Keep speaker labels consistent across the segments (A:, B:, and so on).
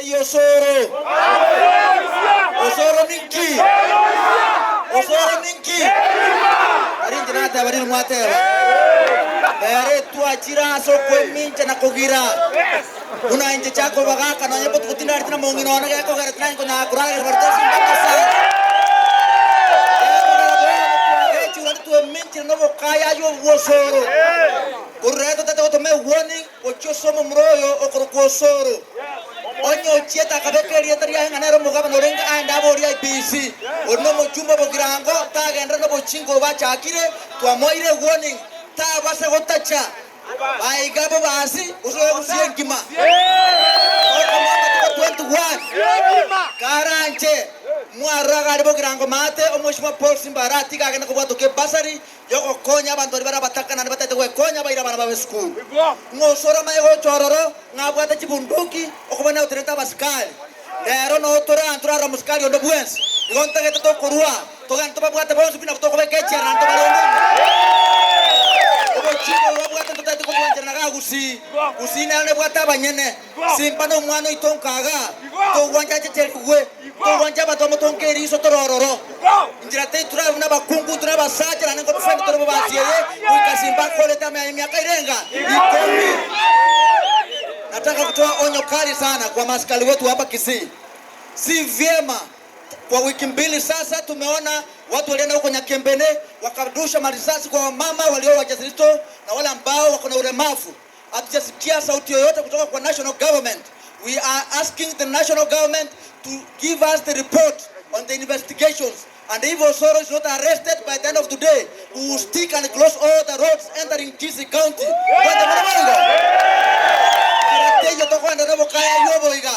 A: Eyio Osoro. Osoro ninki? Osoro ninki? Tari inche nateba riria mwateba. Ere twachire ase okwemincha na kogira. Buna inche chakobagaka nonye botuko tindareti na mong'ina one gekogera tinari konyara koragera barito ase embakasa. Gekogera bono twagechigwa naende tweminchire nobokayayu obo bw'osoro. Korwa rero totete gotoma ewarning gochia ase omomura oyo okorokwa osoro. Onye ochiete akabeka erieta riaye ng'a nere omogabana orenge aende aborie IEBC, oria nomochumba obogirango, tagenderere nobochinga obo achakire, twamoeire ewarning, tabasa gotacha Baiga bobasi gose ogosia enkima. Okomoa amatuko 21 karanche mwarora agare bogirango maate omweshimiwa Paul Simba aratiga agende kobwatoka ebasari yogokonya abanto baria bare abataka naende bataete gwekonya baire abana babo esukuru. Ng'a osore amaye gocha ororo ng'a abwate chibunduki okobua neotenenete abasikari. Rero noo tore aa ntorarora mosikari onde bwensi. Igo ntagete tokorua togende tobabwate bonsi pi nabo tokobeka echela naende tobarende ime. Obochiko obo babwate ntotagete kobwancherana igaa Gusii. Gusii nero nebwate abanyene. Simba nomwana oito nkagaa, togwancha achecherigwe, togwancha abanto bamotonke eriso tore ororo. Inchera tei tore buna abakungu, intwe nabasacha, naende nkobefendi tore bobasi eye, goika Simba akorete ame emiaka irenga ikomi. Nataka kutoa onyo kali sana kwa maaskari wetu hapa Kisii. Si vyema kwa wiki mbili sasa tumeona watu walienda huko Nyakembene wakarusha marisasi kwa wamama walio wajazito na wale ambao wako na ulemavu. Hatujasikia sauti yoyote kutoka kwa national government. We are asking the national government to give us the report on the investigations and if Osoro is not arrested by the end of today, we will stick and close all the roads entering Kisii County. Kwete mono boigo? Kera teiyo tokoenda nobokaya oboiga.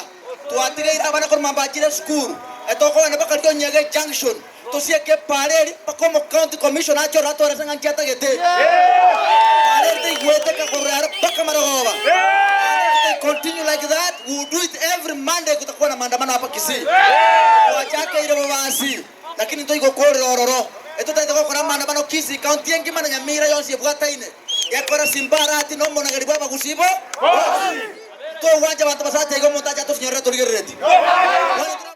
A: Twatigeire abana korwa mambachire esukuru, etokogenda mpaka Rionyege Junction, tosieke epaara eria mpaka omo county commissioner ache ororo atore ase ng'a nki atagete. Epaara eria teigweteka korwa aro mpaka marogoba. Naende if they continue like that, we will do it every Monday kutakuwa na maandamano hapa Kisii. Twachakeire bobasi, lakini ntoigokorera ororo. Etotagete gokora amaandamano Kisii county engima na Nyamira yonsi ebwataine. Gekora Simbarati na omonageri bw'abagusii bo bonsi. Togwancha abanto basacha iga omonto ache atosinyorere atorigereretie. Bono tore.